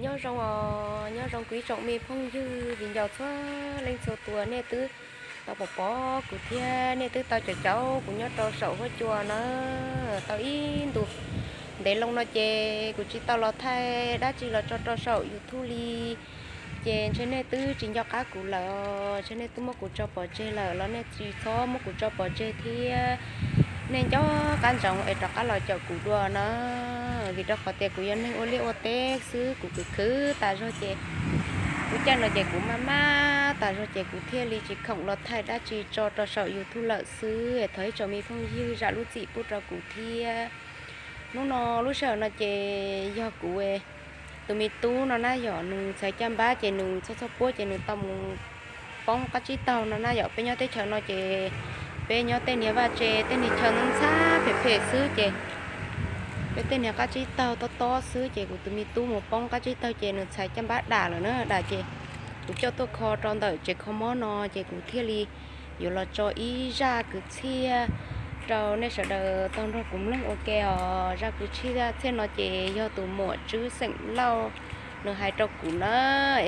Nyob zoo os, nyob zoo kuv ib tsoom me phooj ywg viv ncaus txhua leej txhua tus, nej twb tau pom pom kuv thiab nej twb tau caum caum kuv nyob rau saum huab cua na. Tau ib ntus ntev loo no ces kuv tsis tau los thaij dab tsi los tso rau saum YouTube li, ces ntshe nej twb tsis nco qab kuv lawm, ntshe nej twb muab kuv tso pov tseg lawm los nej tsis txhob muab kuv tso pov tseg thiab. Nej nco qab ntsoov es rov qab los caum kuv dua na, vim rau qhov tias kuv yog neeg ua liaj ua teb xwb, kuv khwv khwv tas zog ces kuv caij no ces kuv maj maj tas zog ces kuv thiaj li tsis khoom los thaij dab tsi tso rau saum YouTube lawm xwb. Thov ib tsoom me phooj ywg zam lub txim pub rau kuv thiab. Hnub no lub sij hawm no ces yog kuv tus me tub no na yom, nws txhais caj npab ces nws txhob txhob puab ces nws tau mus poob qab tsib taug no na yom. Peb nyob teb chaws no ces peb nyob tej niag vaj tse tej niag chaw ntxhab phem phem xwb ces peb tej niag qab tsib taug tob tob xwb ces kuv tus me tub mus poob qab tsib taug ces nws txhais caj npab dam lawm na, dam ces kuv coj tuaj kho rau ntawm tsev kho mob no ces kuv thiaj li yuav los tso ib zaj kwv txhiaj rau nej sawv daws tau nrog kuv mloog ua ke os. Zaj kwv txhiaj txhiaj no ces yog tus muam Tswb xeem Lauj nws hais rau kuv na,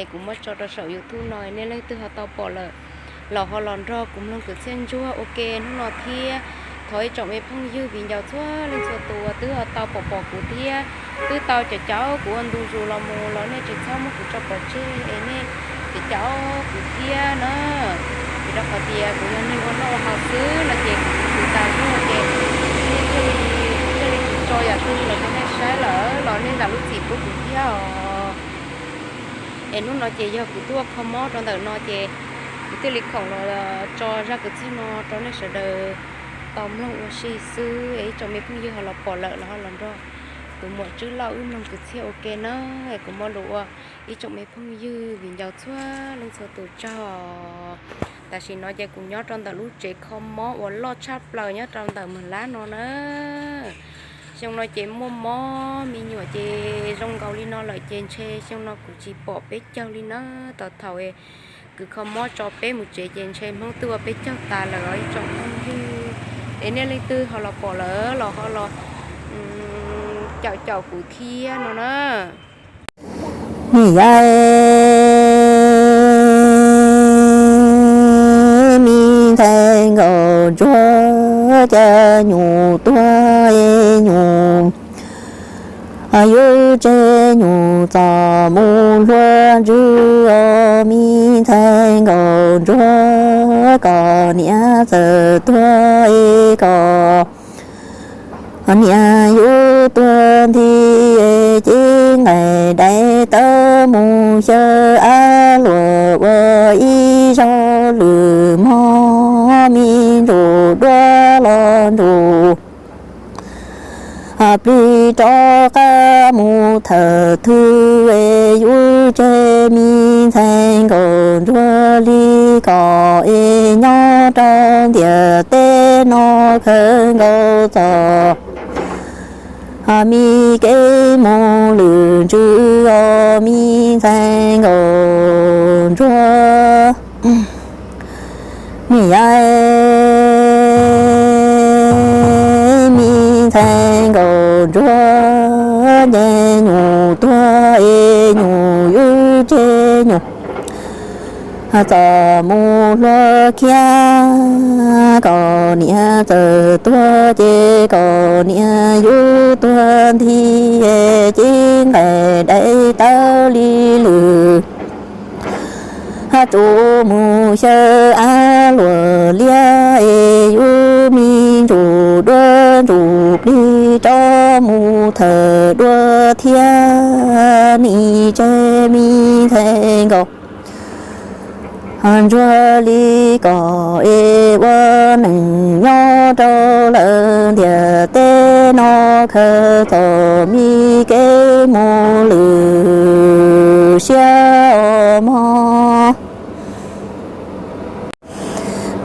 es kuv muab tso rau saum YouTube no, nej leej twg ho tau pom lawm los ho los nrog kuv mloog kwv txhiaj ntsuag ua ke hnub no thiab. Thov ib tsoom me phooj ywg viv ncaus txhua leej txhua tus uas twb ho tau pom pom kuv thiab twb tau caum caum kuv ua ntu zus los mus los nej tsis txhob muab kuv tso pov tseg es nej caum caum kuv thiab na. Vim rau qhov tias kuv yog neeg ua noj ua haus xwb no ces kuv khwv tas zog ces nej thiaj li, kuv thiaj li tsis tso yam twg los rau nej saib lawm los nej zam lub txim pub kuv thiab os. Es hnub no ces yog kuv tuaj kho mob rau ntawm no ces kuv thiaj li khoom los tso zaj kwv txhiaj no rau nej sawv daws tau mloog ua si xwb. Es ib tsoom me phooj ywg ho los pom lawm los ho los nrog tus muam Tswb Lauj wb mloog kwv txhiaj ua ke na. Es kuv muab lus ua ib tsoom me phooj ywg viv ncaus txhua leej txhua tus tsaug. Tam sim no ces kuv nyob rau ntawm lub tsev kho mob uas loj tshaj plaws nyob rau ntawm Moos Lab no na. Xyoo no ces muaj mob me nyuam ces zoo nkaus li no lawm ces ntshe xyoo no kuv tsis pom peb caug li na. Tau thaum kwv kho mob tso peb mus tsev ces ntshe Hmoob twb ua peb caug tas lawm os ib tsoom phooj ywg. Es nej leej twg ho los pom lawm los ho los caum caum kuv thiab no na. Niam yau, me ntxhais nkauj ntsuag, cas nyuam tuag es nyuam yus tseg nyuam txom mus hlua ntsws os, me ntxhais nkauj ntsuag, koj niam txawm tuag es koj niam yus tuag nthi, ces nqaim dai tawv mus xyaw av luam ua ib zaug lwm mog, me ntsuj duab los ntsuj plig rov qab mus thawm thwj es yus tseg, me ntxhais nkauj ntsuag li koj es nyob rau ntiaj teb no khaws nkaus txoj me kev mus lwm ntsws os, me ntxhais nkauj ntsuag. Niam yau, me ntxhais nkauj ntsuag, ces nyuam tuag es nyuam yus tseg nyuam txom mus hlua khiab, koj niam txawm tuag ces koj niam yus tuag nthi, ces nqaim dai tawv li lwm tsuj mus xyaw av luam liab es yus me ntsuj duab ntsuj plig rov mus thawm dua thiab, nim tseg me ntxhais nkauj ntsuag li koj es ua neej nyob rau lawm ntiaj teb no khaws txoj me kev mus lwm siab os mog.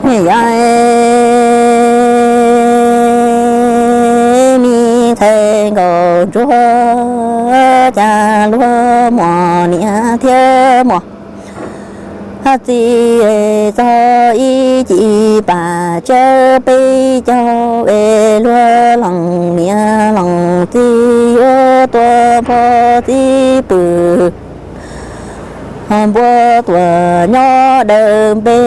Niam yau, me ntxhais nkauj ntsuag, cas luag muaj niam thiab muaj Hab txiv es txog ib ci pam tsiab peb caug es luag lees niam lees txiv yuav tua npho txiv pwm npua tuam nyob dawm npe,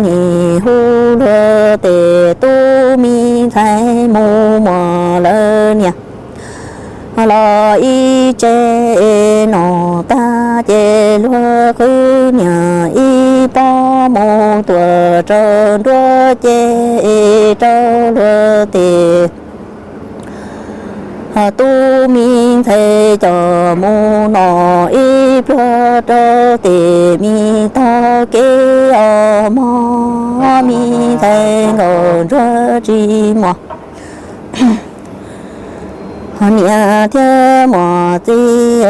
nim hu luag tes tub me ntxhais mus muas lawv niam los ib tse. Nom tag ces luag qwv niam ib pob mus tuam rau nruab ces rau luag tes tub me ntxhais coj mus nom ib pluag rau tes me tog kev os mog, me ntxhais nkauj ntsuag tsis muaj niam thiab muaj txiv.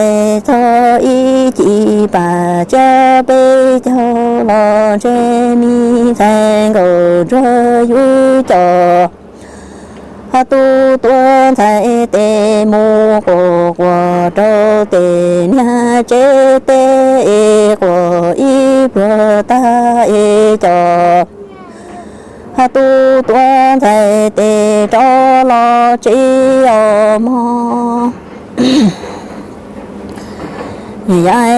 Txog ib ci pam tsiab peb caug los ntshe me ntxhais nkauj ntsuag yuav coj tub tuam ntxhais tes mus quas quas rau tes niag tsev teb es quas ib pluag tag es coj tub tuam ntxhais tes rov los tsev os mog. Yam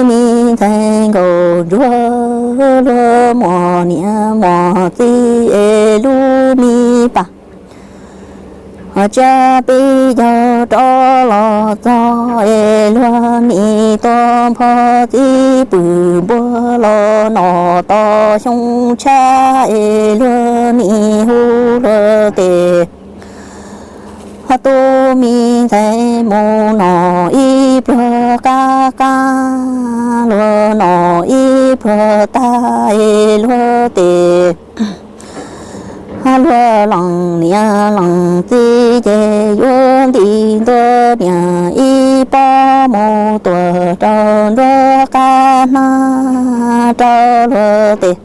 me ntxhais nkauj ntsuag luag muaj niam muaj txiv es lub me pas tsiab peb caug rov los txog es luag nim tua npho txiv pwm npua los nom tau xyoo tshab es luag nim hu luag tes tub me ntxhais mus nom ib pluag qab qab, luag nom ib pluag tag es luag tes luag lees niam lees txiv ces yuav nti ntua niam ib pob mus tuam rau nruab qab hnab rau luag tes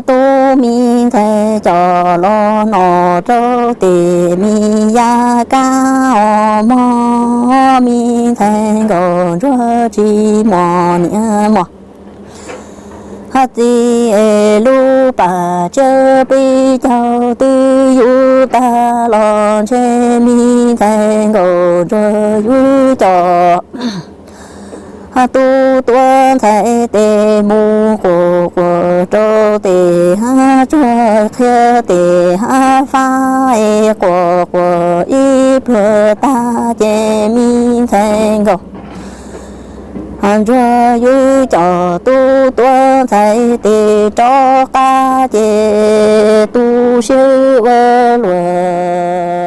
tub me ntxhais coj los nom rau tes me yaj kab os mog, me ntxhais nkauj ntsuag tsis muaj niam muaj txiv es lub pas tsiab peb caug twb yuav tag los ntshe me ntxhais nkauj ntsuag yuav coj tub tuam ntxhais tes mus quas quas rau tes hab tsuag qhia tes hab fab es quas quas ib pluag tag ces me ntxhais nkauj ntsuag yuav coj tub tuam ntxhais tes rov qab ces tu siab ua luaj